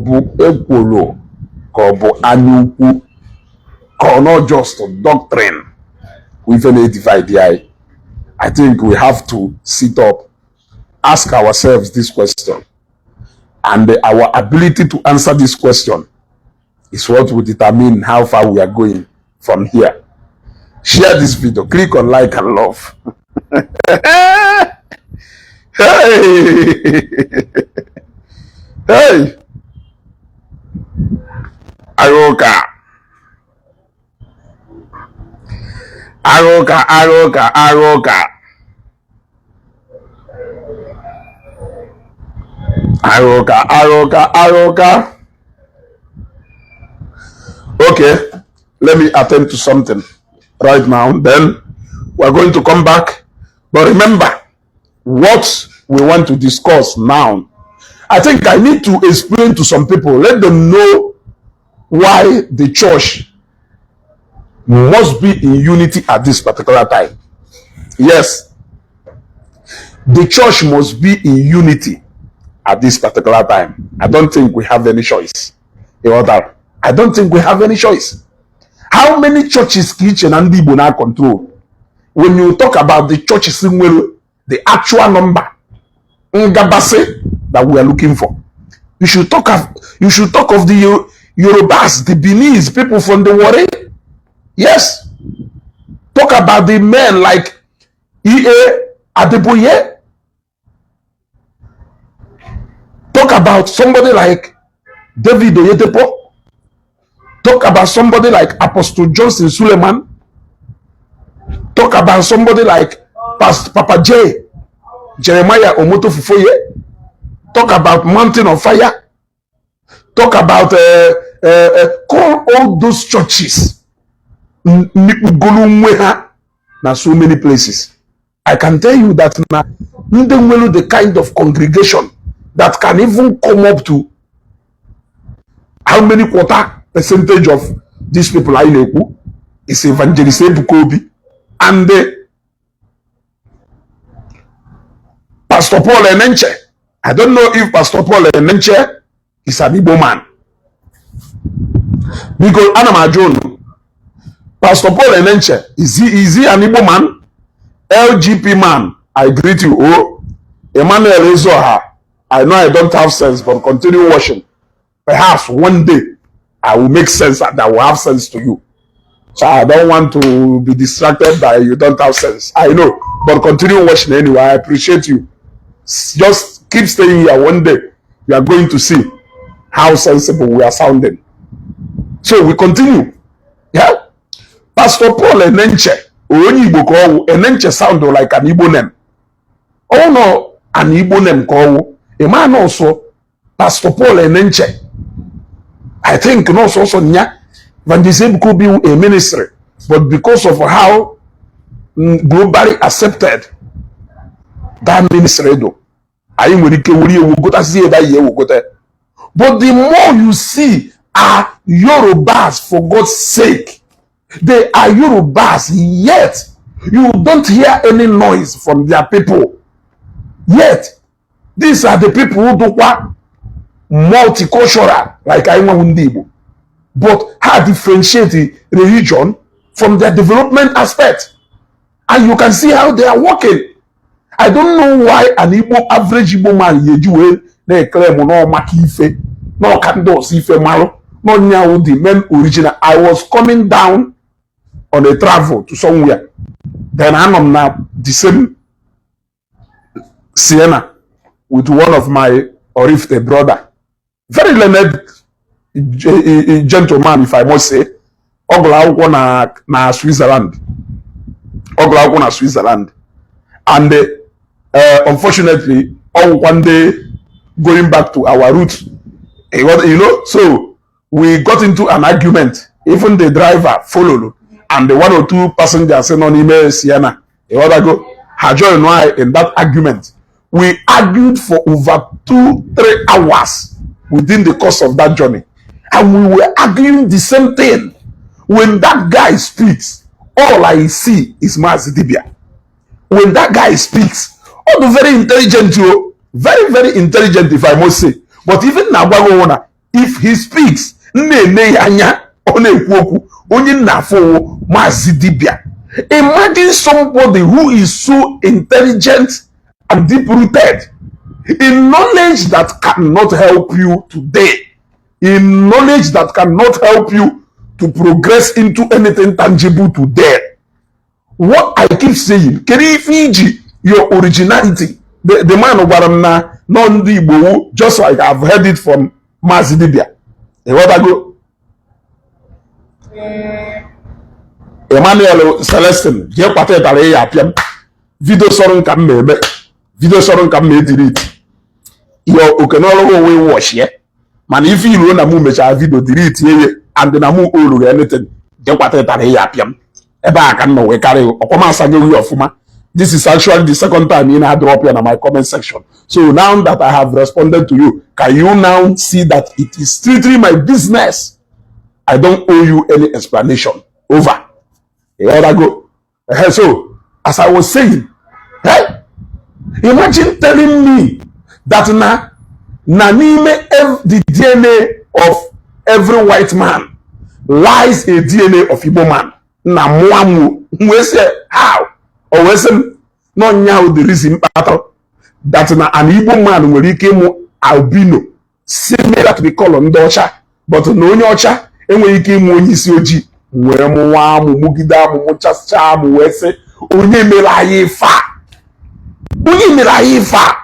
Bụ ekworo ka ọ bụ anya ukwu ka ọ not just doctrine ife na-edivide anyị? I think we have to sit up, ask ourselves this question, and our ability to answer this question is what will determine how far we are going from here. Share this video, click on like and love. Hey, hey, agha ụka, agha ụka, agha ụka, agha ụka, agha ụka, agha ụka, agha ụka. Okay, let me attend to something right now, then we're going to come back. But remember what we want to discuss now. I think I need to explain to some people, let them know why the church must be in unity at this particular time. Yes, the church must be in unity at this particular time. I don't think we have any choice. I don't think we have any choice. How many churches ka iche na ndị Igbo na control? When you talk about the churches nwere the actual number ngabasị that we are looking for, you should talk of the Yorubas, the Beninese, people from the Warri. Yes, talk about the men like E.A. Adeboye. Talk about somebody like David Oyedepo. Talk about somebody like Apostle Johnson Suleiman. Talk about somebody like Pastor Papa J, Jeremiah Omoto Fufoye. Talk about Mountain of Fire. Talk about call all those churches mikpugolu nwe ha na so many places. I can tell you that na ndị nwere the kind of congregation that can even come up to how many quarter percentage of these people anyị na-ekwu is Evangelist Ebuka Obi and Pastor Paul Enenche. I don't know if Pastor Paul Enenche is an Igbo man. Biko, ana m ajụ unu. Pastor Paul Enenche, is he an Igbo man? LGP man, I greet you. Oh, Emmanuel Ezoha, I know I don't have sense, but continue watching. Perhaps one day I will make sense that will have sense to you. So I don't want to be distracted by you don't have sense. I know, but continue watching anyway. I appreciate you. Just keep staying here. One day you are going to see how sensible we are sounding. So we continue. Yeah. Pastor Paul Enenche, onye Igbo ka ọwụ. Enenche sound like an Igbo name. Oh no, an Igbo name ka ọwụ. Ịma na ọsọ Pastor Paul Enenche. I think no so nya Evangelist Ebuka Obi a ministry, but because of how globally accepted that ministry do, anyị nwere ike wuri ewu gotasị ebe anyị ewu. But the more you see are Yorubas, for God's sake. They are Yorubas, yet you don't hear any noise from their people. Yet these are the people who dụkwa multicultural like anyị nwanwu ndị Igbo, but ha differentiate religion from their development aspect, and you can see how they are working. I don't know why an Igbo, average Igbo man, ga-eji wee na-ekele m nọọ maka ife n'ọka ndị ọzọ ife marụ n'ọnyanwụ the main original. I was coming down on a travel to somewhere, then anọ m na the same Sienna with one of my Oraifite brother, very learned gentleman, if I must say. Ọ gụrụ akwụkwọ na Switzerland. Ọ gụrụ akwụkwọ na Switzerland and unfortunately ọ wụkwa ndị going back to our roots. So we got into an argument. Even the driver followed, and the one or two passengers nọ n'ime Sienna, ịghọtago, ha join anyị in that argument. We argued for over 2-3 hours within the course of that journey, and we were arguing the same thing. When that guy speaks, all I see is Mazi Dibia. When that guy speaks, all the very intelligent o, very, very intelligent, if I must say, but even na agwago na If he speaks, m na-ene ya anya, ọ na-ekwu okwu, onye nna afụwo Maazị Dibia. Imagine somebody who is so intelligent and deep rooted in knowledge that cannot help you today, in knowledge that cannot help you to progress into anything tangible today. What I keep saying, kedu ife iji your originality? The man gwara m na nọ ndị Igbo wu, just like I've heard it from Maazị Dibia. Ịghọtago? Emmanuel Celestin, jee kwata ịtara ya apịa m. Video sọrọ nka m na-eme video, sọrọ nka m na-edelete ihe okenọlụgụ onwe watch ya, mana ife iruo na mụ mechara video delete ye and na mụ olu anything, jee kwata ịtara ya apịa m. Ebe a ka m nọ wee karị ọkwa m asaghị ohi ọfụma. This is actually the second time ị na-drop ya na my comment section. So now that I have responded to you, can you now see that it is strictly my business? I don't owe you any explanation. Over. Ịghọtago? So as I was saying, eh, imagine telling me that na n'ime the DNA of every white man lies a DNA of Igbo man. Na mụọ mụ wee sị, "How?" O wee sị m na ọnya the reason kpatara that na an Igbo man nwere ike ịmụ albino similar to the color ndị ọcha, but na onye ọcha enweghị ike ịmụ onye isi ojii. Wee mụwa amụ, mụgide amụ, mụchasịcha amụ, wee sị, onye mere anyị ife a? Onye mere anyị ife a?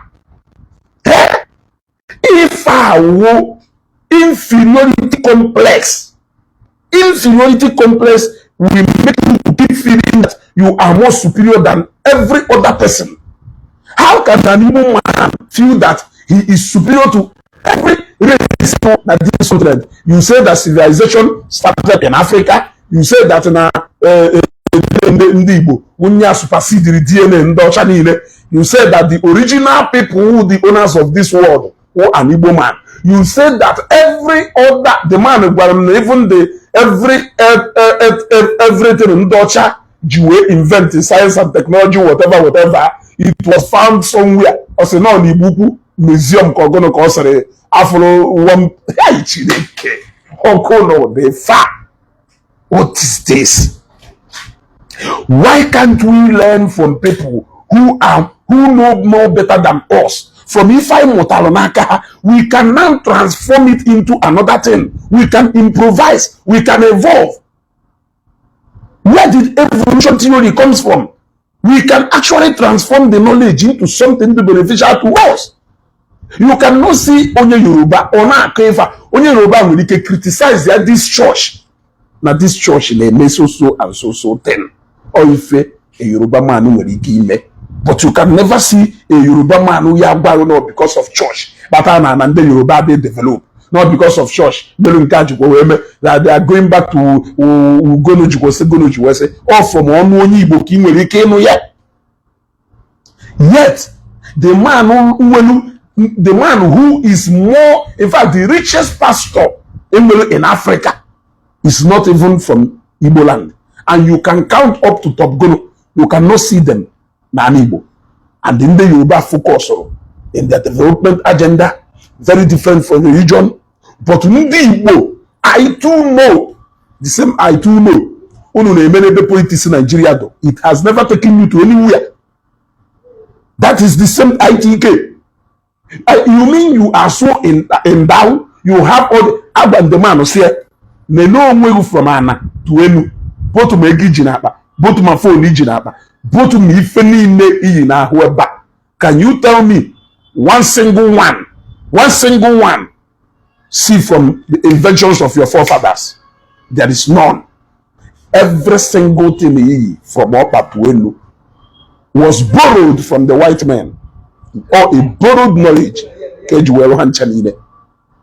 Ife a wụ inferiority complex. Inferiority complex will make you to keep feeling that you are more superior than every other person. How can an Igbo man feel that he is superior to every race na this continent? You say that civilization started in Africa. You say that na ndị Igbo wunye supersede DNA ndị ọcha niile. You say that the original people who the owners of this world who an Igbo man. You say that every other, the man gwara m na even the every everything ndị ọcha ji wee invent science and technology, whatever, whatever, it was found somewhere. Ọ sị nọ n'Igbo Ukwu museum ka ọgụnụ ka ọ sịrị afụrụ one. Chineke ọkụ nọ the fa. What is this? Why can't we learn from people who know more better than us? From ife anyị mụtalụ n'aka ha, we can now transform it into another thing. We can improvise, we can evolve. Where did evolution theory comes from? We can actually transform the knowledge into something beneficial to us. You cannot see onye Yoruba ọ na-akọ ife a. Onye Yoruba nwere ike criticize ya this church, na this church na-eme so so and so so thing, ọ ife a Yoruba man nwere ike ime, but you can never see a Yoruba man ya gwarụ no because of church kpatara na ndị Yoruba dey develop, not because of church mere nke a jikwa wee mee that they are going back to ugonu jikwa sị gonu ji wee sị ọ from ọnụ onye Igbo ka ị nwere ike ịnụ ya. Yet the man nwelu, the man who is more, in fact the richest pastor enwere in Africa is not even from Igbo land, and you can count up to top gono, you cannot see them n'ala Igbo. And ndị Yoruba focus in their development agenda, very different from religion, but ndị Igbo, I too know, the same I too know unu na-eme n'ebe politics Nigeria do, it has never taken you to anywhere. That is the same ITK. You mean you are so endowed, you have all the agba. The man si nene onwe gị from ana to enu, both ma ego iji n'akpa, both ma phone iji n'akpa, both ma ife niile iyi n'ahụ ebe a. Can you tell me one single one, one single one see from the inventions of your forefathers? There is none. Every single thing iyi from ọkpa to elu was borrowed from the white man, or a borrowed knowledge ka eji were ha ncha niile.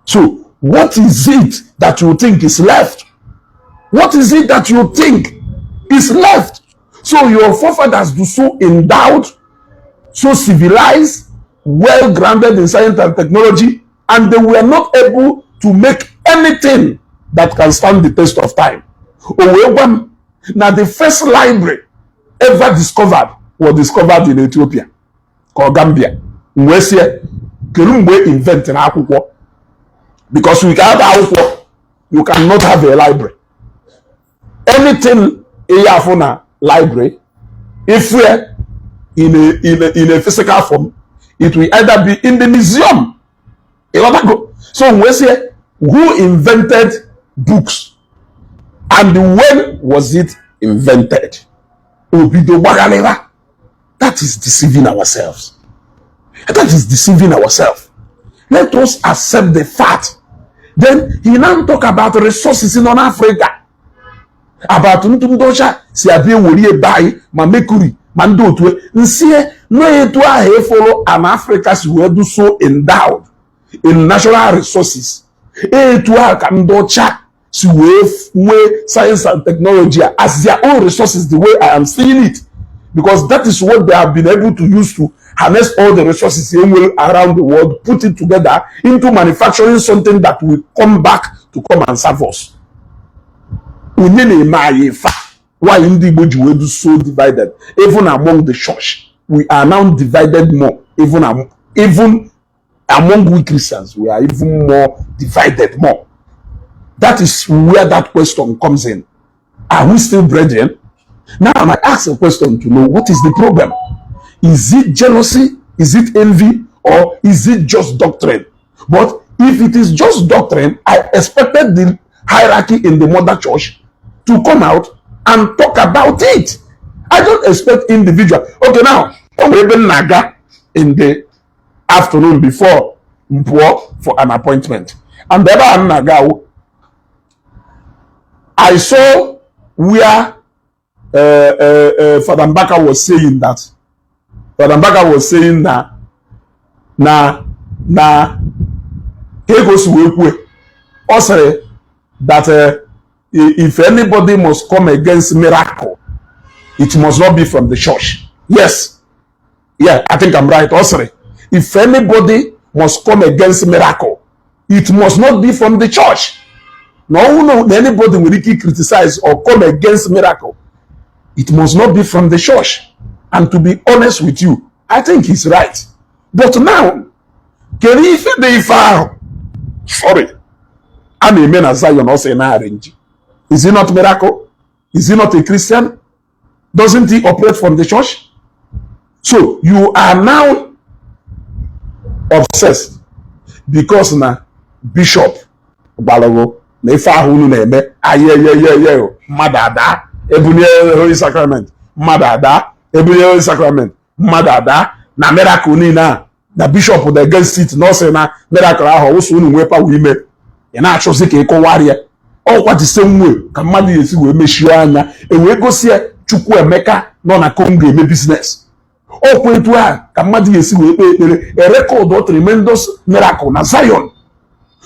So what is it that you think is left? What is it that you think is left? So your forefathers do so endowed, so civilized, well grounded in science and technology, and they were not able to make anything that can stand the test of time. O wee gwa m na the first library ever discovered was discovered in Ethiopia ka ọ Gambia. M wee sị, kedu mgbe invent na akwụkwọ? Because without akwụkwọ, you cannot have a library. Anything ị afụ na library, if we're in a physical form, it will either be in the museum. Ịghọtago? So wee sị, who invented books and when was it invented? Obido gbaghalịra. That is deceiving ourselves. That is deceiving ourselves. Let us accept the fact. Then he now talk about resources in Africa, about ndụ ndị ọcha si abịa ewere ebe anyị, ma mercury, ma ndị otu nsie nọ etu ahụ ịfụrụ an Africa si wee do so endowed in natural resources, etu ahụ ka ndị ọcha si wee nwee science and technology as their own resources, the way I am seeing it, because that is what they have been able to use to harness all the resources enwere around the world, put it together into manufacturing something that will come back to come and serve us. Onye na-eme anyị ife a? Why ndị Igbo ji wee do so divided? Even among the church, we are now divided more. Even among we Christians, we are even more divided more. That is where that question comes in. Are we still brethren? Now I ask a question to know what is the problem. Is it jealousy? Is it envy? Or is it just doctrine? But if it is just doctrine, I expected the hierarchy in the mother church to come out and talk about it. I don't expect individual. Okay, now, o nwere ebe m na-aga in the afternoon before m pụọ for an appointment. And ebe a m na-aga awụ, I saw where Father Mbaka was saying that Father Mbaka was saying na ka ego si wee kwue, ọ sịrị that if anybody must come against miracle, it must not be from the church. Yes, yeah, I think I'm right. Ọ sịrị if anybody must come against miracle, it must not be from the church. Na ọnwụ na anybody nwere ike criticize or come against miracle, it must not be from the church. And to be honest with you, I think he's right. But now, kedu ife dị ife ahụ, sorry, a na-eme na Zion? Ọ sị na arrange. Is it not miracle? Is he not a Christian? Doesn't he operate from the church? So you are now obsessed because na bishop gbarago na ife ahụ unu na-eme ayeyeyeye, mmadụ ada ebunye Holy Sacrament, mmadụ ada ebunye Holy Sacrament, mmadụ ada na miracle niile a, na bishop dị against it, na ọ sị na miracle ahụ ọwụsọ unu nwee power ime. Ị na-achọzi ka ị kọwara ya. Ọkwa the same way ka mmadụ ga-esi wee mechie anya e wee gosi ya Chukwuemeka nọ na Congo eme business. Ọkwa etu a ka mmadụ ga-esi wee kpee ekpere, a record tremendous miracle na Zion.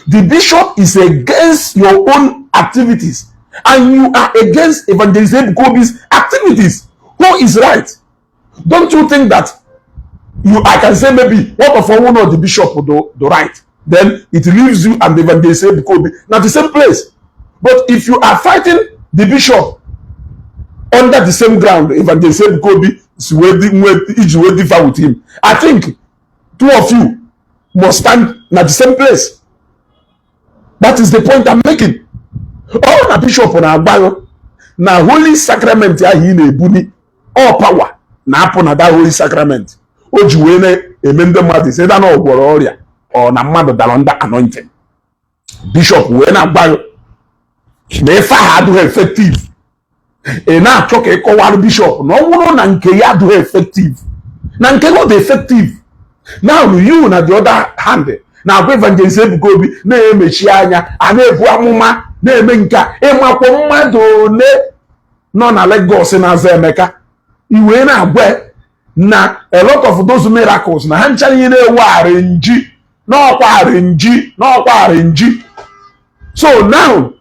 The bishop is against your own activities and you are against Evangelist Ebuka Obi's activities. Who is right? Don't you think that you, I can say maybe what of one of the bishop the right, then it leaves you and Evangelist Ebuka Obi na the same place. But if you are fighting the bishop under the same ground Evangelist Ebuka Obi si wee iji wee differ with him, I think two of you must stand na the same place. That is the point I'm making. Ọ na bishop na-agbaghụ na Holy Sacrament ahụ ị na-ebuni, all power na-apụ na that Holy Sacrament o ji wee na-eme ndị mmadụ sị na ọ gwọrọ ọrịa, ọ na mmadụ dara under anointing, bishop wee na-agbaghụ na ife ahụ adịghị effective, ị na-achọ ka ị kọwara bishop na ọ bụrụ na nke ya adịghị effective, na nke gị dị effective. Now you na the other hand na-agwa Evangelist Ebuka Obi na-emechi anya, a na-ebu amụma, na-eme nke a. Ịmakwa mmadụ ole nọ na Lagos na-aza Emeka? Iwee na-agwa na a lot of those miracles na ha ncha niile ewu arrange, n'ọkwa arrange, n'ọkwa arrange. So now,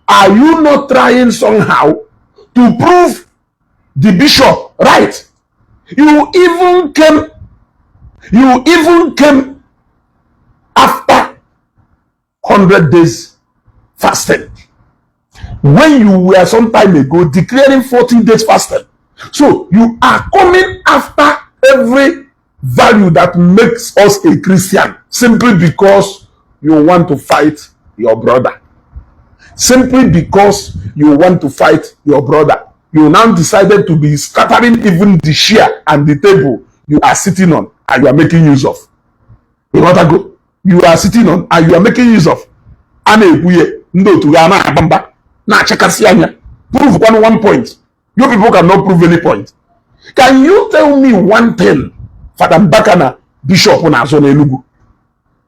are you not trying somehow to prove the bishop right? You even came after 100 days fasting when you were some time ago declaring 40 days fasting. So you are coming after every value that makes us a Christian simply because you want to fight your brother, simply because you want to fight your brother, you now decided to be scattering even the chair and the table you are sitting on and you are making use of. Ịghọtago? You are sitting on and you are making use of. A na-ekwu ihe, ndị otu ga na-agba mba, na-achakasị anya. Prove one point. You people cannot prove any point. Can you tell me one thing Fada Mbaka na Bishop na-azọ n'Enugu?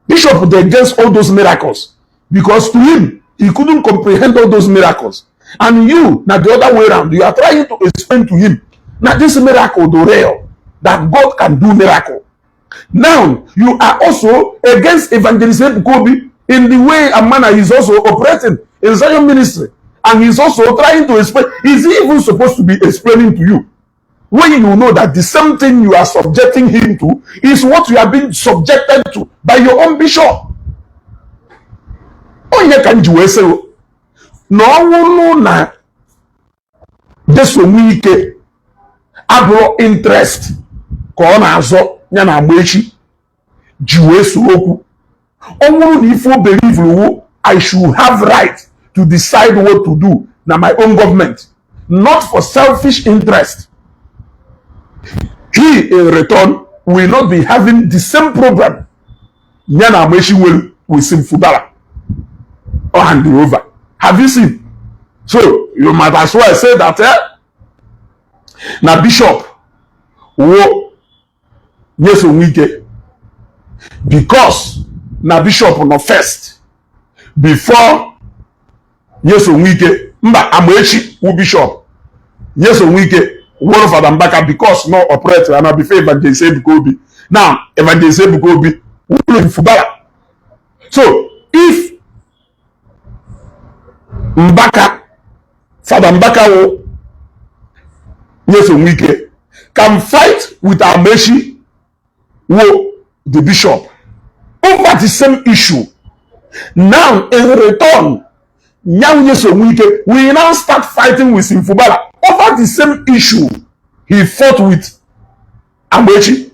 Bishop dey against all those miracles because to him, he couldn't comprehend all those miracles. And you na the other way round, you are trying to explain to him na this miracle dey real, that God can do miracle. Now you are also against Evangelist Ebuka Obi in the way and manner he's also operating in Zion Ministry, and he's also trying to explain. Is he even supposed to be explaining to you when you know that the same thing you are subjecting him to is what you are being subjected to by your own bishop? Onye ka m ji wee sị na ọnwụnụ na Nyesom Wike abụrụ interest ka ọ na-azọ ya na agba echi ji wee so okwu. Ọ bụrụ na ife o believe wu I should have right to decide what to do na my own government, not for selfish interest, he in return will not be having the same problem ya na Amaechi nwere with Fubara or hand over. Have you seen? So you might as well say that, eh, na bishop wo Nyesom Wike, because na bishop nọ first before Nyesom Wike. Mba, Amaechi wu bishop, Nyesom Wike wụrụ Fada Mbaka because no operate na before Evangelist Ebuka Obi. Now Evangelist Ebuka Obi wụrụ Fubara. So if Mbaka, Fada Mbaka wụ Nyesom Wike, can fight with Amaechi wo the bishop over the same issue, now in return Nyawu Nyesom Wike will now start fighting with Fubara over the same issue he fought with Amaechi.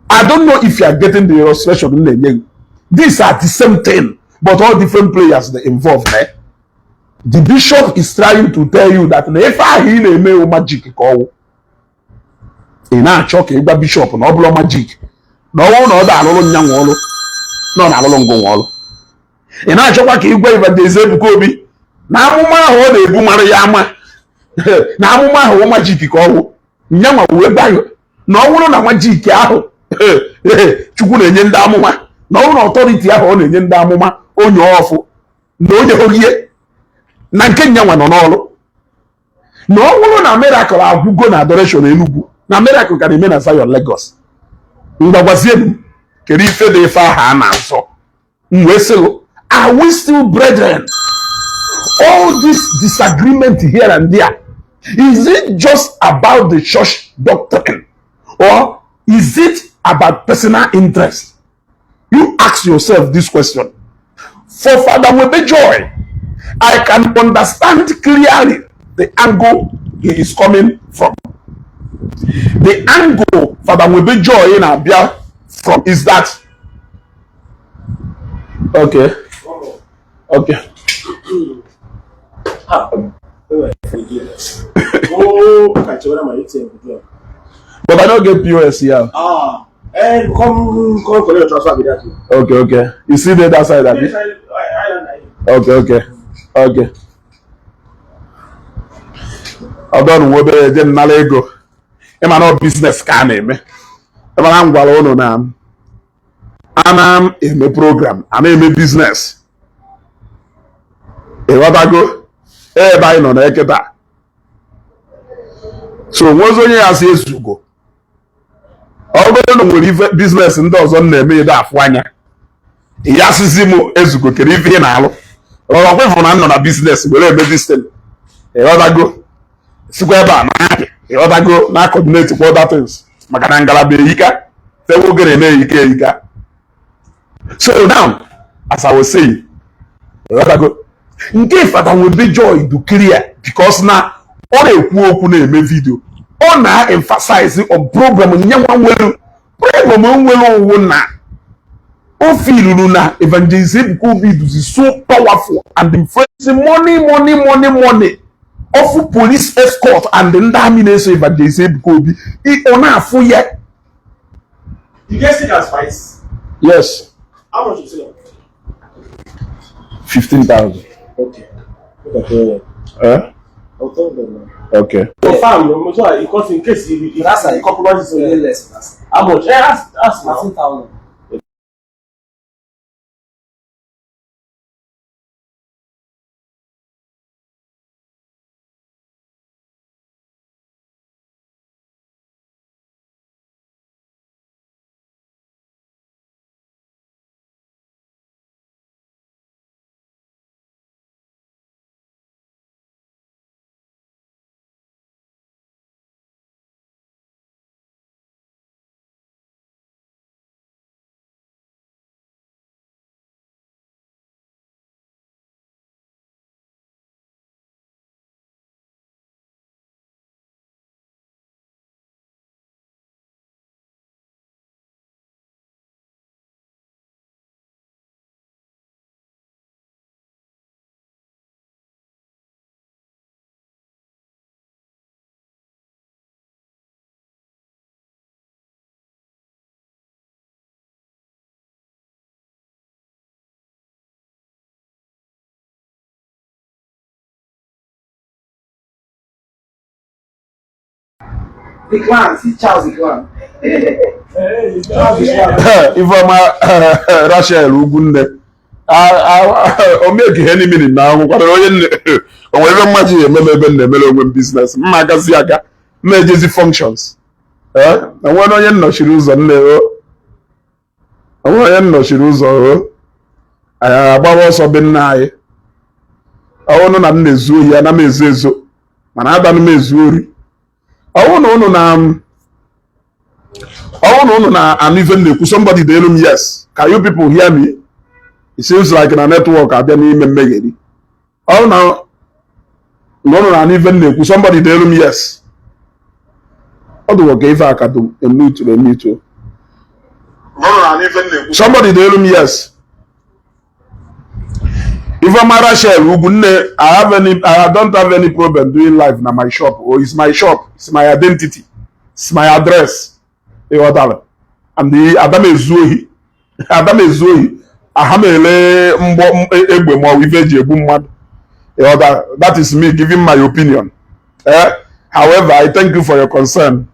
I don't know if you are getting the illustration m na-enye gị. These are the same thing, but all different players dey involved, eh? The bishop is trying to tell you that na ife ahụ ị na-eme wụ magic ka ọwụ. Ị na-achọ ka ị gwa bishop na ọ bụrụ magic, na ọ bụrụ na ọ da alụrụ nyanwa ọlụ, na ọ na-alụrụ ngụnwa ọlụ. Ị na-achọkwa ka ị gwa Evangelist Ebuka Obi na amụma ahụ ọ na-ebu mara ya ama, na amụma ahụ wụ magic ka ọwụ. Nyanwa wee gwa na ọ bụrụ na magic ahụ Chukwu na-enye ndị amụma, na ọ bụrụ na authority ahụ ọ na-enye ndị amụma onye ọfụ na onye orie na nke nyanwa nọ n'ọrụ, na ọ bụrụ na miracle agwụgo na Adoration Enugu, na miracle ka na-eme na Zion Lagos. Ngwagwazie m, kedu ife dị ife ahụ a na-azọ? M wee sị, are we still brethren? All this disagreement here and there, is it just about the church doctrine or is it about personal interest? You ask yourself this question. For Father Webe Joy, I can understand clearly the angle he is coming from. The angle Father Webe Joy na-abịa from is that, okay. Ah, oh, I check my ATM. But I don't get POS here. Ah, and come collect your transfer with that. Okay, you see there, that side, abi? Yes, I Okay. Ọ bụrụ nwa obere eje nnara ego, ịma na ọ business ka a na-eme. Ebe na m gwara ụnụ na a na-eme program, a na-eme business, ịghọtago? Ebe anyị nọ na eketa, so nwezi onye ya si ezugo. Ọ bụrụ na nwere ife business ndị ọzọ m na-eme ịda afụ anya ya, sịzi m ezugo, kedu ife ị na-alụ? Ọkwa ịfụ na m nọ na business were eme this thing, ịghọtago? Sikwa ebe a na-apị, ịghọtago, na coordinate kwa other things, maka na ngalaba ehika fewoge na-eme ehika ehika. So now, as I was saying, ịghọtago, nke Fada Nwebe Joy do clear because na ọ na-ekwu okwu, na-eme video, ọ na-emphasize on problem nyenwa nwere. Problem nwere owu na O feeluru na Evangelist Ebuka Obi is so powerful and influencing. Money, money, money, money. Ofu police escort and ndị army na-eso Evangelist Ebuka Obi, ọ na-afụ ya. You get stick and spice? Yes. How much you sell? 15,000. Okay. Okay. Eh? I'll tell them now. Okay. For farm, no, so it cost in case you That's you compromise. Way less. That's How much? Eh, that's now. 13,000. The clan, see Charles the clan. Charles the clan. Ifeoma Rachel Ugwunne, o make any meaning na ahụ onye nne onwere ebe mmaji eme m ebe m na-emere onwe m business, mma agazi aga mma ejezi functions. Enwere onye nnọchiri ụzọ nne o, onwere onye nnọchiri ụzọ o, anyị agbawa ọsọ be nna anyị. Ọwụnụ na m na-ezu ohi, ana m ezo ezo, mana adanụ m ezu ori. Ọwụ na ụnụ na ọwụ na ụnụ na-anụ ife m na-ekwu, somebody dey elu m. Yes, can you people hear me? It seems like na network abịa n'ime mmegheri. Ọwụ na ụnụ na-anụ ife m na-ekwu, somebody dey elu m. Yes, ọ dịwo ka ife akado emuturu emutuo. Somebody dey elu m. Yes, Ifeoma Rachel Ugwunne, I don't have any problem doing live na my shop. Oh, it's my shop, it's my identity, it's my address. Ịghọtara? And ada m ezu ohi, ada m ezu ohi, aha m ele mgbọ egbe ma ọ bụ ife eji egbu mmadụ. Ịghọtara? That is me giving my opinion. Eh? However, I thank you for your concern.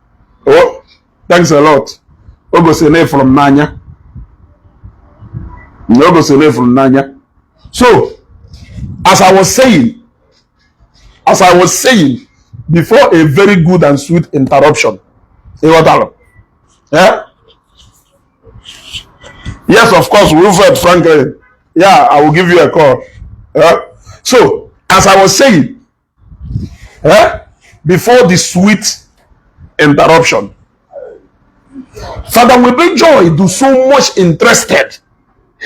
Oh, thanks a lot. O gosiri na ịfụrụ m n'anya. O gosiri na ịfụrụ m n'anya. So, as I was saying before a very good and sweet interruption. Ịghọtara? Eh? Yes, of course, Wilfred Franklin. Yeah, I will give you a call. Eh? So, as I was saying, eh, before the sweet interruption, Father Nwebe Joy do so much interested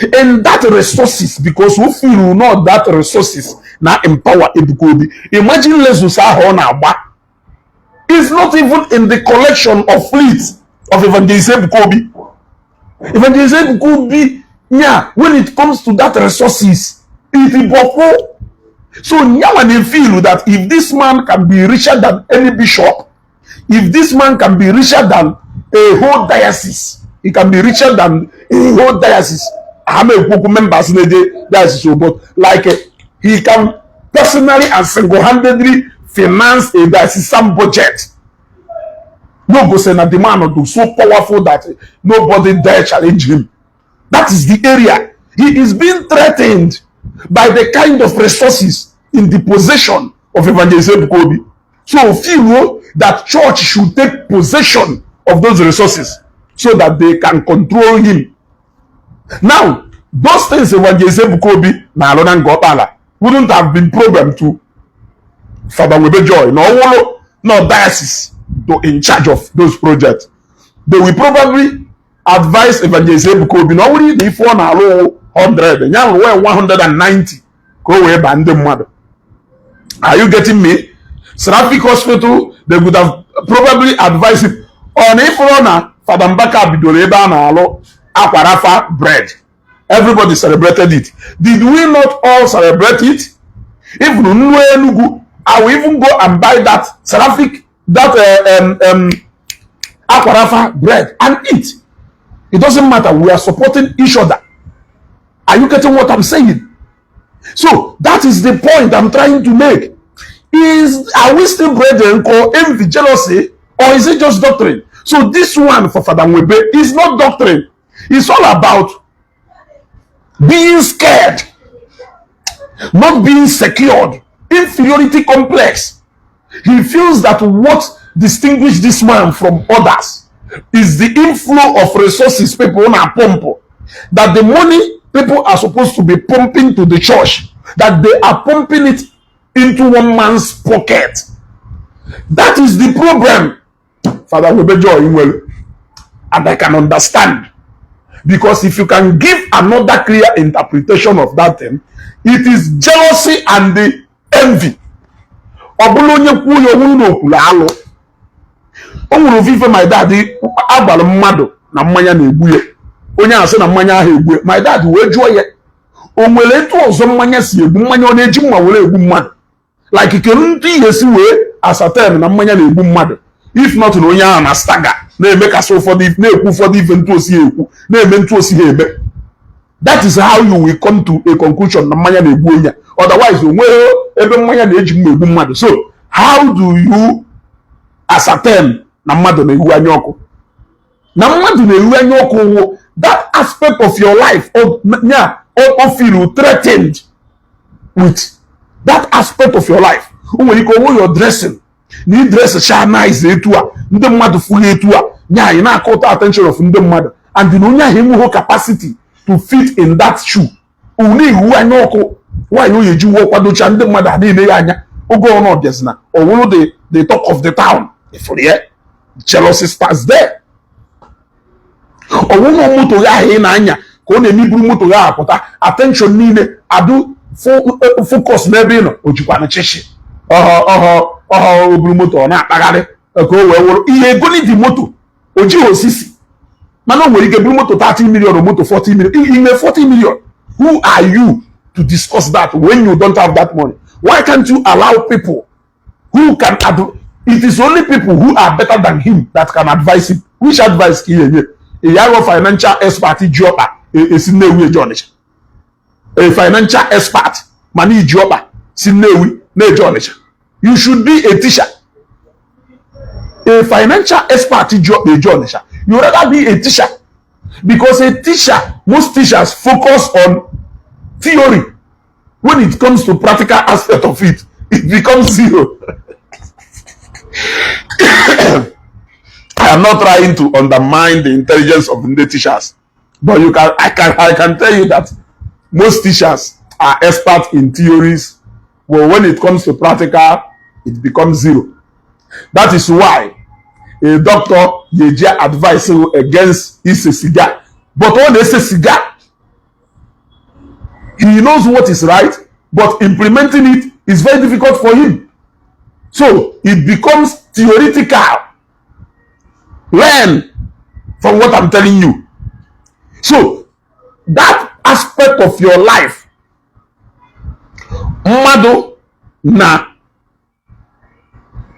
in that resources because we feel not that resources na empower Ebuka Obi. Imagine Lexus ahụ ọ na-agba is not even in the collection of fleet of Evangelist Ebuka Obi. Evangelist Ebuka Obi, yeah, when it comes to that resources, it is boko. So nyawa dey feel that if this man can be richer than any bishop, if this man can be richer than a whole diocese, he can be richer than a whole diocese. Ha ekwu members na-eje diocese o, but like he can personally and single-handedly finance a diocesan budget. No go say na the man do so powerful that nobody dare challenge him. That is the area. He is being threatened by the kind of resources in the possession of Evangelist Ebuka Obi. So feel that church should take possession of those resources so that they can control him. Now, those things Evangelist Ebuka Obi na alụ na Ngọkpala wouldn't have been problem to Father Nwebe Joy na ọwụlụ no diocese to in charge of those projects. They will probably advise Evangelist Ebuka Obi na ọ bụrụ na ife ọ na-alụ 100 ya rụọ 190 ka o wee baa ndị mmadụ. Are you getting me? Seraphic Hospital, they would have probably advised him. Ọ na ịfụrụ na Fada Mbaka bidoro ebe a na-alụ akwarafa bread. Everybody celebrated it. Did we not all celebrate it? Even Nnu Enugu, I will even go and buy that seraphic, that Aquarapha bread and eat. It doesn't matter. We are supporting each other. Are you getting what I'm saying? So that is the point I'm trying to make. Is are we still brethren called envy, jealousy, or is it just doctrine? So this one for Father Nwebe is not doctrine. It's all about being scared, not being secured, inferiority complex. He feels that what distinguishes this man from others is the inflow of resources people na pump. That the money people are supposed to be pumping to the church, that they are pumping it into one man's pocket. That is the problem. Father Nwebe Joy Nwelu. And I can understand. Because if you can give another clear interpretation of that thing, it is jealousy and the envy. Ọ bụrụ onye kwuo ya, onwuru na okwuru alụ. O nwere ofu ife my dad agbara mmadụ na mmanya na-egbu ya. Onye ahụ sị na mmanya ahụ egbu ya. My dad wee jụọ ya, o nwere etu ọzọ mmanya si egbu? Mmanya ọ na-eji mma were egbu mmadụ? Like, kedu ndị ihe si wee ascertain na mmanya na-egbu mmadụ, if not na onye ahụ na stagger na-emekasị ụfọdụ, na-ekwu ụfọdụ ife ntụ osi ekwu, na-eme ntụ osi ha eme? That is how you will come to a conclusion na mmanya na-egbu onye. Otherwise, o nweghị ebe mmanya na-eji mma egbu mmadụ. So how do you ascertain na mmadụ na-ehu anya ọkụ, na mmadụ na-ehu anya ọkụ wụ that aspect of your life nya o feel threatened with that aspect of your life? O nwere ike onwe your dressing na ị dress cha nice etu a, ndị mmadụ fụghị etu a, nya anyị na-akọta attention of ndị mmadụ, and na onye ahụ enweghị capacity to fit in that shoe, unu iwu anya ọkụ. Nwaanyị oyi eji wuo kwadocha, ndị mmadụ a na-ele ya anya oge ọnụ ọbịazina ọ wụrụ the talk of the town. Ifuru ya, jealousy starts there. Ọwụwa moto ya ahụ ị na-anya ka ọ na-emeburu moto ya apụta, attention niile adụ focus n'ebe ị nọ. O jikwana chichi ọhọ ọhọ ọhọ, o buru moto ọ na-akpagharị ka o wee wụrụ ihe egoli dị moto. O jighị osisi, mana o nwere ike buru moto 30 million, moto 40 million. Ime 40 million, who are you to discuss that when you don't have that money? Why can't you allow people who can it is only people who are better than him that can advise him. Which advice ka ị enye ịyaghọ financial expert ji ọkpa esi Nnewi eje Ọnịcha? A financial expert mana iji ọkpa si Nnewi na-eje Ọnịcha. You should be a teacher. A financial expert ji ọkpa eje Ọnịcha, you rather be a teacher, because a teacher, most teachers focus on theory. When it comes to practical aspect of it, it becomes zero. I am not trying to undermine the intelligence of the teachers, but you can I can tell you that most teachers are experts in theories, but when it comes to practical, it becomes zero. That is why a doctor ga-eji advice you against ise cigar, but ọ na-ese cigar. He knows what is right, but implementing it is very difficult for him, so it becomes theoretical. Learn from what I'm telling you. So that aspect of your life, mmadụ na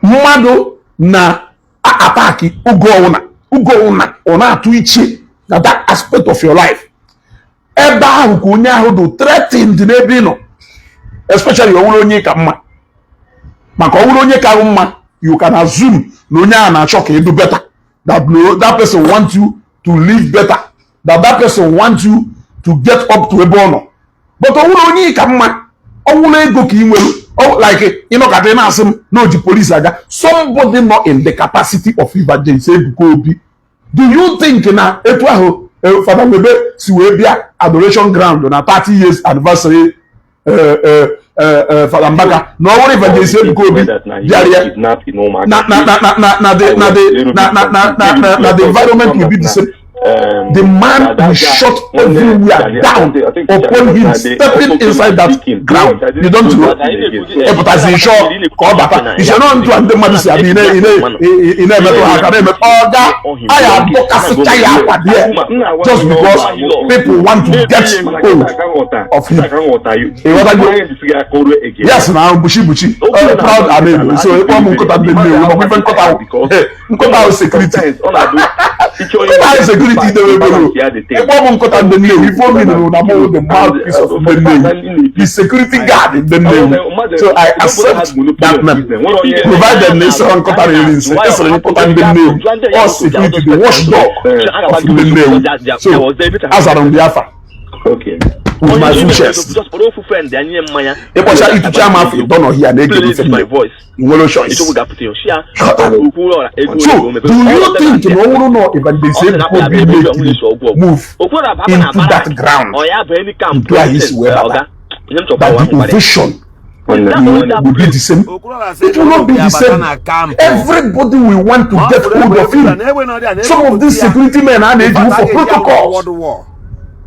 mmadụ na attack oge ọwụna, oge ọwụna ọ na-atụ iche na that aspect of your life, ebe ahụ ka onye ahụ dị threatened n'ebe ị nọ, especially ọ bụrụ onye ka mma. Maka ọ bụrụ onye ka mma, you can assume na onye ahụ na-achọ ka ịdụ better, that no, that person want you to live better, that that person want you to get up to ebe ọ nọ. But ọ bụrụ onye ka mma, ọ bụrụ ego ka ị nwere, like ịnọkọta ị na-asị m na o ji police aga, somebody not in the capacity of Evangelist Ebuka Obi, do you think na etu ahụ Fada Nwebe si wee bịa adoration ground na 30 years anniversary Fada Mbaka, na ọ bụrụ Evangelist Ebuka Obi bịara ya, na na na na na na the na the na na na na na the environment will be the same? The man will shut everywhere down upon him stepping inside that ground. You don't know. Ịpụtazi ịchọ ka ọ bata iche nọ ntụ a, ndị mmadụ si abịa, ị na-emetụ ha aka, na-emetụ ọga a ya adọkasịcha ya akwa there just because people want to get hold of him. Ịghọtago? Yes, na buchi buchi proud Anaedo. So ịkpọ m nkụta ndị Nnewi, makwa ife nkụta ahụ. Nkụta ahụ security, nkụta ahụ security dewe ebere. Ịkpọ m nkụta ndị Nnewi, ife omi nụrụ na mụ the mouthpiece of ndị Nnewi, the security guard ndị Nnewi. So I accept that name, provided na ịsịrị nkụta na-eri nsị, ịsịrị nkụta ndị Nnewi or security, the watchdog of ndị Nnewi. So azara m dị afa with my full chest. Ịkpọcha itucha m afọ ịtọ n'ọhịa na-ege m ife nwere choice. So do you think na ọ bụrụ na Evangelist Ebuka Obi make move into that ground, into ahụ isi wee bata, that the ovation will be the same? It will not be the same. Everybody will want to get hold of him. Some of these security men a na-eji for protocols.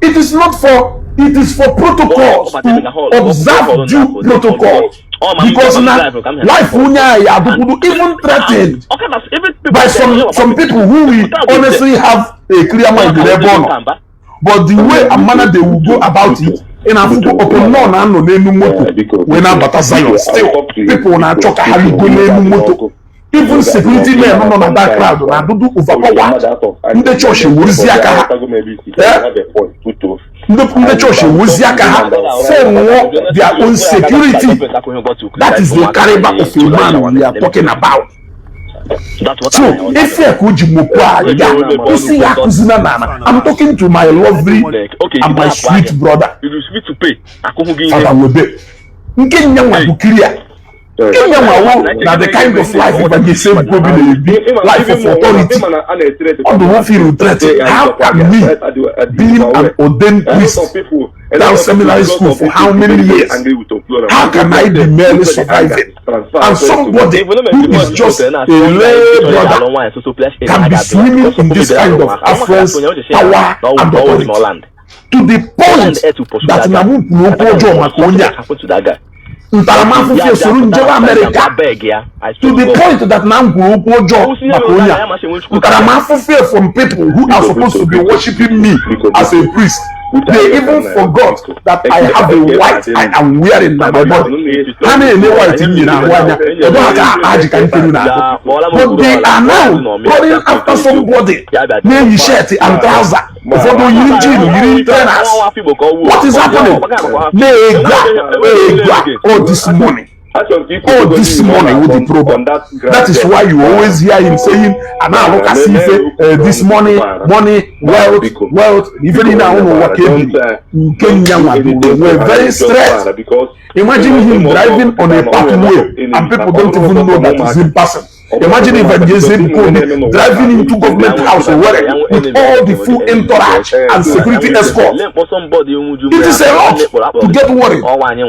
It is not for, it is for protocols, to observe due protocols, because na life onye a ya adụkwudu even threatened by some people who will honestly have a clear mind n'ebe ọ nọ, but the way and manner they will go about it, ị na-afụkwa ọpụ nnọọ na-anọ n'elu moto wee na-abata Zion, still people na-achọ ka ha ligo n'elu moto. Even security men nọ na that crowd na-adụdụ overpowered. Ndị chọọchị ewuruzi aka ha, ndị chọọchị ewuruzi aka ha formụọ their own security. That is the caliber of a man we are talking about. So efe ka o ji mokwu aja isi ya akụzina n'ala. I'm talking to my lovely and my sweet brother, Fada Webe. Nke nyanwa bụ kiria nke nyanwa wo na the kind of life Evangelist Ebuka Obi na-ebi, life of authority. Ọ dị feel threatened. How can me, being an ordained priest down seminary school for how many years, how can I be merely surviving, and somebody who is just a lay brother can be swimming in this kind of affluence, power and authority, to the point that na mụ kwuru okwu ọjọọ maka onye a, ntaramahụhụ esoro njewe Amerịka? To the point that na m kwuru okwu ọjọọ maka onye a, ntaramahụhụ from people who are supposed to be worshiping me as a priest. They even forgot that I have a white I am wearing na my body. Ha na-eme white m yi n'ahụ anya ọdụ ha ka akpa ajị ka nkenu na-ahụ, but they are now running after somebody na-eyi shirt and trouser, ụfọdụ yiri jean, yiri trainers. What is happening? Na-ego a, ego a, all this money, all this money with the problem. That is why you always hear him saying a na-alụkasị ife, this money, money, wealth, wealth. Ife niile ahụ n'ụwa ka ebiri nke nyanwa buru onwe very straight. Imagine him driving on a pathway and people don't even know that he's in person. Imagine Evangelist Ebuka Obi driving into government house Owerri with all the full entourage and security escort. It is a lot to get worried,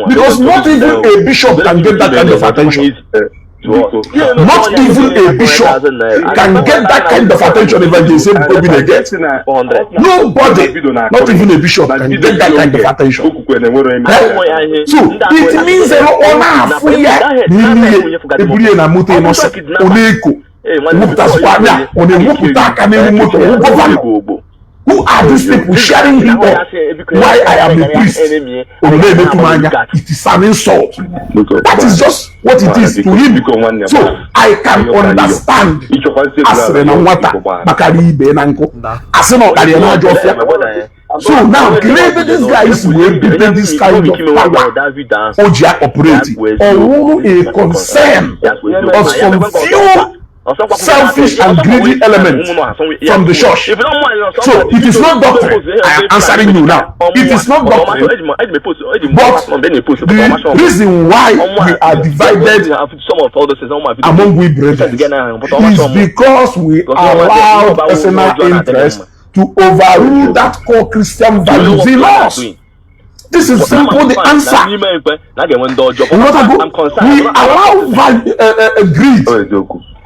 because not even a bishop can get that kind of attention. Not even a bishop can get that kind of attention Evangelist Ebuka Obi dey get. Nobody, not even a bishop, can get that kind of attention. Eh? So it means a lot. Ọ na-afụ ya n'ime ihe eburu ya na moto ịnọsị, ọ na-eko wepụtasịkwa anya, ọ na-ewepụta aka n'elu moto governor. Who are these people sharing him up? Why I am a priest, ọ na-emetụ m anya? It is an insult. That is just what it is to him. So I can understand. Asịrị na nwata kpakara ibe na nkụ, asị na ọkara ya n'ajọ ọfịa. So now, kelee ebe this guy si wee bute this kind of power o ji operate. Ọ wụrụ a concern of some few selfish and greedy elements from the church. So it is not doctrine. I am answering you now. It is not doctrine. But the reason why we are divided among we brethren is because we allowed personal interest to overrule that core Christian values in us. This is simple the answer. We allow value, greed.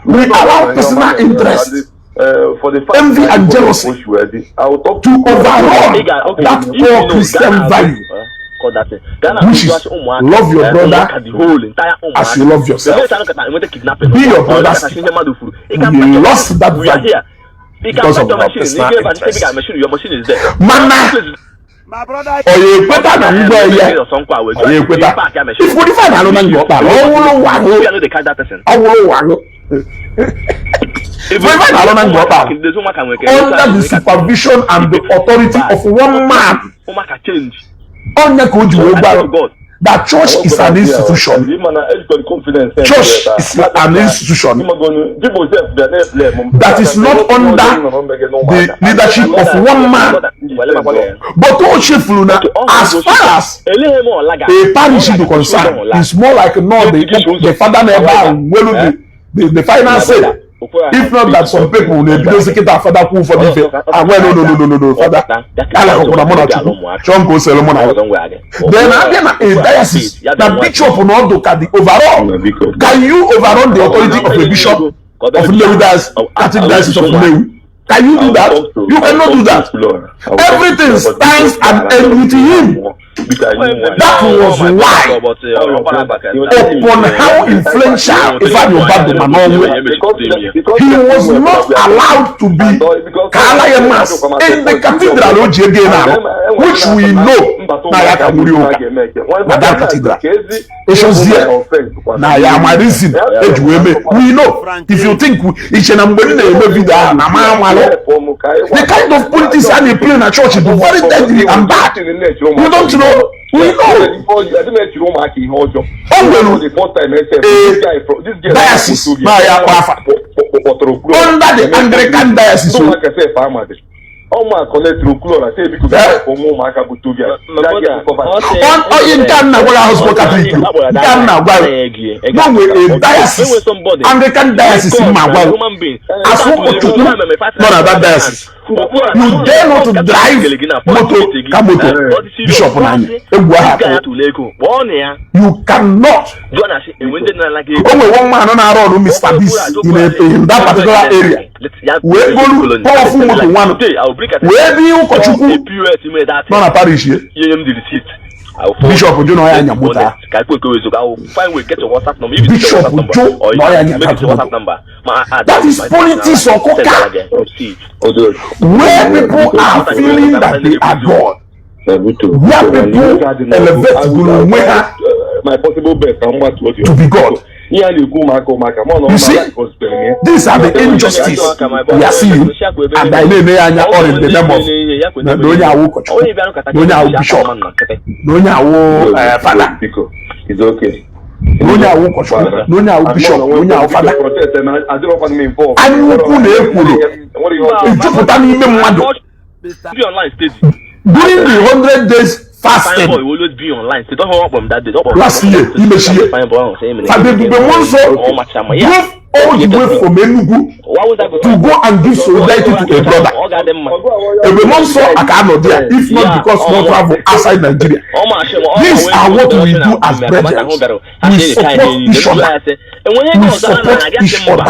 We allow personal interest. For the fact Envy that and jealousy I will talk to overrun Ị ga- okay, that if you core know, Christian Ghana value, call that thing. Ghana which is love your brother ụmụaka, the whole entire ụmụaka. as you love yourself. Ebee ka anọkọta enweta kidnapping? Be your Ọ brother's dịka ihe mmadụ furu. Ị We can pack your lost machine. that We are value here. You can because pack of your our machine. personal Ị ga-ebe a, interest. ebe machine, your machine is there. Mana My brother. ọ ya ekweta na ngwa ya ọ ya ekweta ifuru ife a na-alụ na nga ọkpara ọwụrụ warụ We are not the kind that person. ọwụrụ warụ ife a na-alụ na nga ọkpara under the supervision and the authority of one man. Ụmụaka change. Onye ka o ji wee gwarụ that church is an institution. Church is an institution that is not under the leadership of one man, but o chefuru na as far as Eleghị m ọla ga. a parish is concerned, it's more like no the father na ebe ahụ nwelu the final say. If not that some people na-ebidozi kịta fada kwu ụfọdụ ife agwa, "No, no, no, no, no, no, fada alakọkwara mụ na Chukwu chọọ nke o sere mụ na ya." Then abịa na a diocese na bishop na ọdụ ka the overall. Can you overrun the authority of a bishop of Nnewi Diocese, Catholic Diocese of Nnewi? Can you do that? You cannot do that. Everything stands and ends with him. That was why, upon how influential Ifeanyi Ubah dị ma n'ọnwụ, he was not allowed to be ka alaye mass in the cathedral o ji ego na-arụ, which we know na ya ka nwere ụka na that cathedral. Echozie na ya ama reason eji wee mee. We know if you think iche na mgbe m na-eme video ahụ na ma amalụ the kind of politics a na-play na church bụ very deadly and bad. You don't know, we know. O nwere a diocese na ya akpọ afa under the Anglican diocese o. Eh? Onye nke a na-agwa ya ahụ Catholic, nke a na-agwa ya no nwere a diocese, Anglican diocese, ma agwa ya as ụkọchukwu nọ na that diocese, you dare not to drive moto ka moto bishop n'anya egwu ahụ atụ. You cannot. O nwere one man na-arụ ọrụ Mr. Biggs in that particular area wee golu powerful moto nwanụ wee bi ụkọchukwu nọ na parish ye. Bishop jụ na ọ ya anya moto ahụ. Bishop jụ na ọ ya anya that moto. That is politics ọkụka, where people are feeling that they are God, where people elevate goro onwe ha My possible best ka m gbatuo gị. to be God. Ihe a na-ekwu ụmụaka ụmụaka ma ọ na You see, these are the injustice we are seeing, and anyị na-ene ya anya all in the name of na onye awụ ụkọchukwu, na onye awụ bishop, na onye awụ fada, Biko, it's okay. Na onye awụ ụkọchukwu, na onye awụ bishop, na onye awụ fada. Anya ukwu na ekworo ejupụta n'ime mmadụ. Be online steady. During the 100 days Fine fasting boy will always be online. They don't hold up that day. last year, imechi ye, Fada Ebube Muonso drove all the way from Enugu to go and give solidarity to a brother. Ebube Muonso aka anọ there if not because no travel outside Nigeria. These are what we do as brethren. We support each other. We support each other.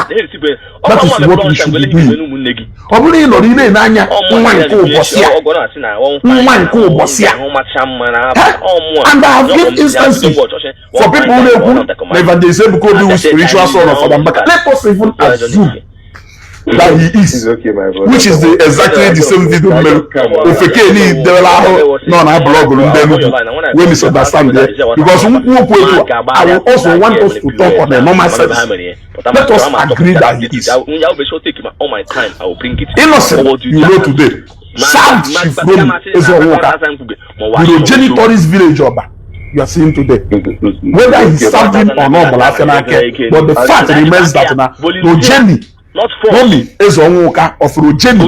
That is what we should be doing. Ọ bụrụ ị nọrọ ị na-ene anya nwa nke ụbọchị a, nwa nke ụbọchị a. And I have given instances for people who na-ekwu na Evangelist Ebuka Obi wụ spiritual son of Fada Mbaka. Let us even assume that he is, It's okay, my brother. which is the exactly the same video mere ofeke ni dewela ahụ nọ na blọgụ ndị Enugu wey misunderstand there, because nkwu okwu etu a, I will also want us to talk on a normal sense. Let us agree that he is Innocent. You know, today served Chief Romi Ezeonwuka, the Rojenny tourist village Oba you are seeing today. Whether he served him or not, gbara n'aka, but the fact remains that na Rojenny Romi Ezeonwuka of Rojenny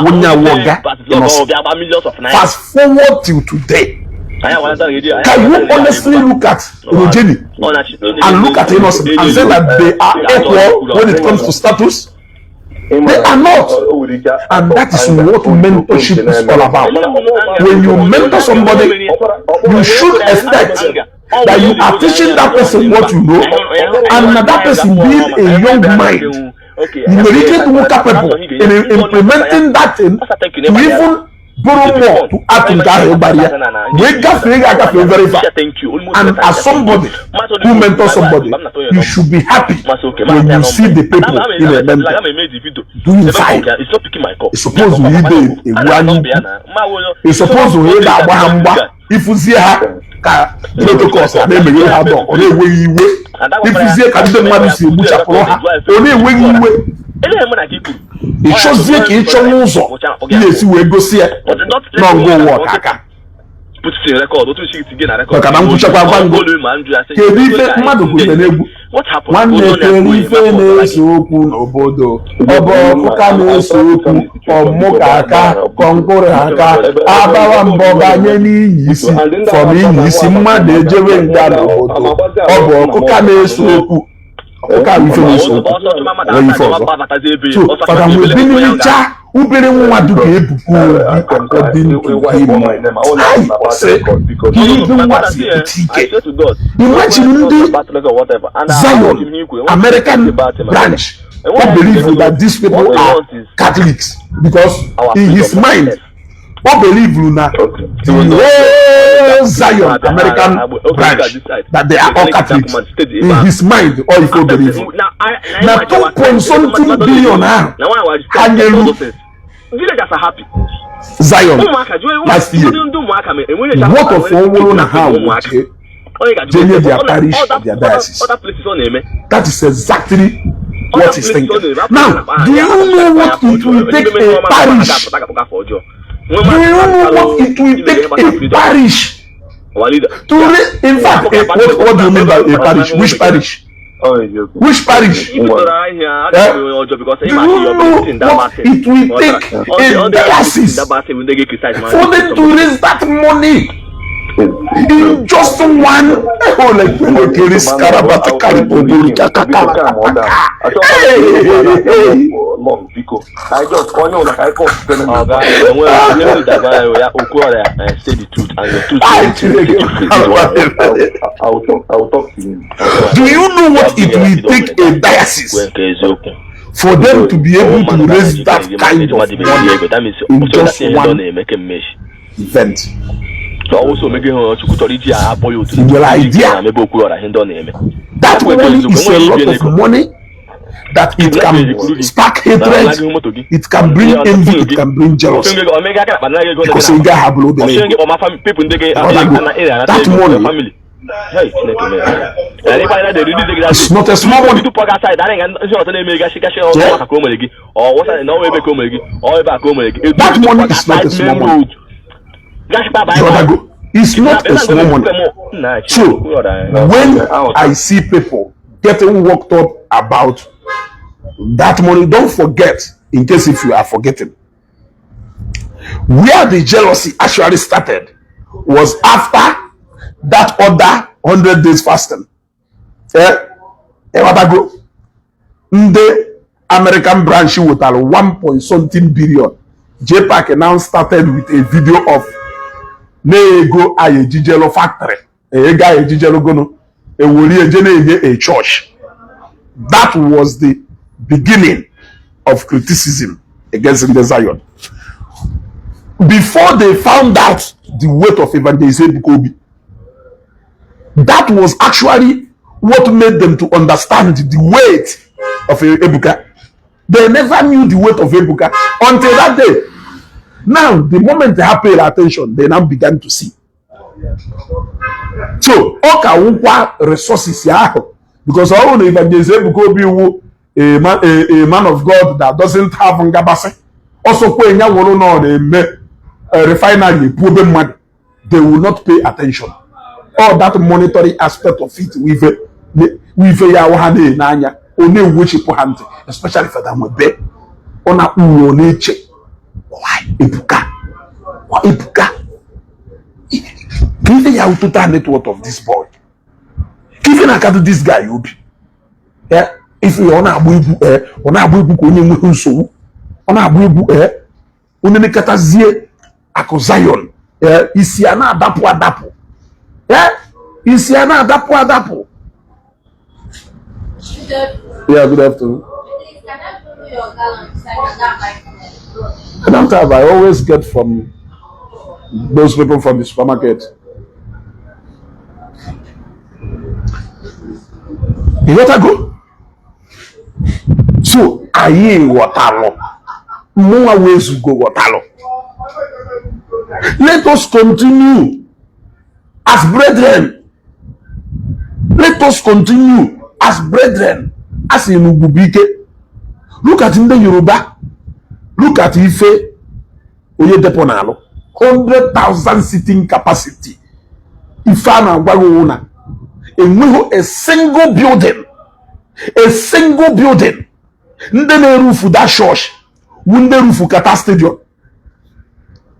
Wunyawoga Innocent. Fast forward till today, can you honestly look at Rojenny and look at Innocent and say that they are equal when it comes to status? They are not. And that is what mentorship is all about. When you mentor somebody, you should expect that you are teaching that person what you know, and that person being a young mind Ị nwere ike ịdịnwu capable in implementing that thing to even borrow more to add to nke ahụ ịgbara ya wee gafee ga agafe very far. And as somebody who mentor somebody, you should be happy when you see the people in a mentor doing fine. It's supposed to be ewu anya ukwu. It's supposed to ị ga-agba ha mgba ịfụzie ha ka protocols a na-emeghere ha dọ, ọ na-enweghị iwe. Ịfụzie ka ndị mmadụ si egbuchapụrụ ha, ọ na-enweghị iwe. Ị chọzie ka ị chọwa ụzọ ị na-esi wee gosi ya n'ọngụ ụwa ọkaka maka na ngwụchakwa gwa ngụ. Kedu ife mmadụ kwutere n'egwu? Nwanne, kere ife na-ese okwu n'obodo? Ọ bụ ọkụka na-ese okwu, ọmụka aka kọnkụrụ aka abawa mbọ banye n'inyi isi from inyi isi mmadụ ejewe nga n'obodo. Ọ bụ ọkụka na-ese okwu, ọkụka bụ ife na-ese okwu, enweghị ife ọzọ. So Fada nwebiniricha obere nwa duka Ebuka Obi, according to him. Ai, sị ihe nwa si epụta ike. Imagine ndị Zion American branch who believe that these people are Catholics, because in his mind o believe na the whole Zion American branch, that they are all Catholics in his mind. All ife o believe na two point something billion ahụ ha nyelu Zion last year, what of ọwụrụ na ha wuche jenye their parish or their diocese? That is exactly what he's thinking now. Do you know what it will take a parish? Do you know what it will take a parish to in fact, what do you mean by a parish? Which parish? Which parish? Eh? Do you know what it will take a diocese for them to raise that money in just one? Oh, like Hey, hey. Long, biko, I just onye ụlọ ka anyị kọ. Say the truth and your truth. Ai, Chineke. I will talk to him. Do you know what it will take a diocese for them to be able to raise that kind of money in just one event? Nwere idea? That money is a lot of money that it can spark hatred, it can bring envy, it can bring jealousy. Because ị gaghị abụrụ obere ego. That money, it's not a small money. Yeah. That money is not a small money. Brother, go. It's not a small money. So when I see people getting worked up about that money, don't forget, in case if you are forgetting, where the jealousy actually started was after that other 100 days fasting. Eh, Ewatago, ndị American branch wetara 1 point something billion. JPAC now started with a video of na-ego anyị ejijelu factory, ego anyị ejijelu gono ewori eje na-enye a church. That was the beginning of criticism against ndị Zion before they found out the weight of Evangelist Ebuka Obi. That was actually what made them to understand the weight of Ebuka. They never knew the weight of Ebuka until that day. Now, the moment they have paid attention, they now began to see. So ọ ka wụkwa resources ya ahụ, because ọ bụrụ na Evangelist Ebuka Obi wu a man of God that doesn't have ngabasị, ọsọkwa enya wụrụ na ọ na-eme refinery epu obe mmadụ, they will not pay attention. All that monetary aspect of it, wife ya ahụ ha na-ene anya, ọ na-ewechipụ ha ntị, especially Fada Nwebe. Ọ na-akpụ uwe, ọ na-eche, why Ebuka? Why Ebuka? Ka ife ya total net worth of this boy, ka ife na-akatụ this guy obi ya. Ife ya, ọ na-agba egwu, ee, ọ na-agba egwu ka onye enweghị nsogbu. Ọ na-agba egwu, ee, onye nekọtazie akụ Zion, ee, isi a na-adapụ adapụ, ee, isi a na-adapụ adapụ. Yeah, good afternoon. Can I borrow your gallon so I can go and buy food? I don't have. I always get from those people from the supermarket. Ịghọtago? So anyị ghọtalụ, mụnwa wezugo ghọtalụ. Let us continue as brethren. Let us continue as brethren. A sị na ugwu bụ ike. Look at ndị Yoruba. Look at ife Oyedepo na-alụ, 100,000 seating capacity. Ife a na-agwa gị wụ na enweghị a single building, a single building. Ndị na-erufu that church wu ndị rufu Qatar Stadium.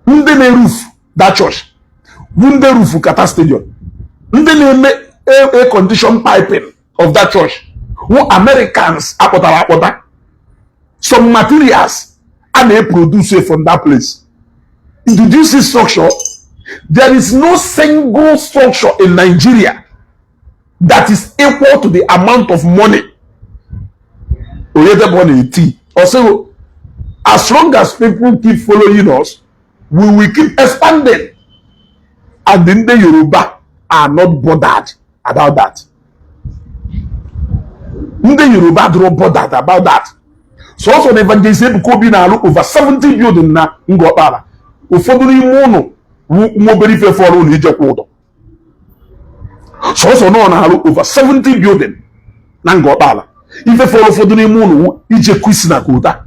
Ndị na-erufu that church wu ndị rufu Qatar Stadium. Ndị na-eme air condition piping of that church wu Americans akpọtara akpọta. Some materials a na-eproduce from that place. Did you see structure? There is no single structure in Nigeria that is equal to the amount of money Oyedepo na-eti. Also, as long as people keep following us, we will keep expanding. And ndị Yoruba are not bothered about that. Ndị Yoruba adịrọ bothered about that. Sọsọ na Evangelist Ebuka Obi na-alụ over 70 building na Ngọkpala, ụfọdụ n'ime ụnụ nwa obere ife fọrọ ụnụ ijekwa ụdọ. Sọsọ na ọ na-alụ over 70 building na Ngọkpala, ife fọrọ ụfọdụ n'ime ụnụ wụ ije kwisi na kota.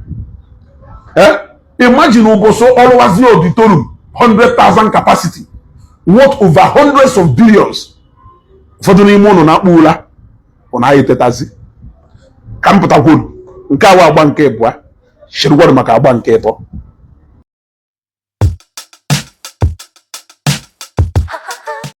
Imagine ụbọchị ọrụwazi auditorium 100,000 capacity worth over hundreds of billions. Ụfọdụ n'ime ụnụ na-akpụ ụla ọ na-anyị tetazi ka m pụtakwuru nke awa agba nke ịbụa chịrịgwarụ maka agba nke ịtọ.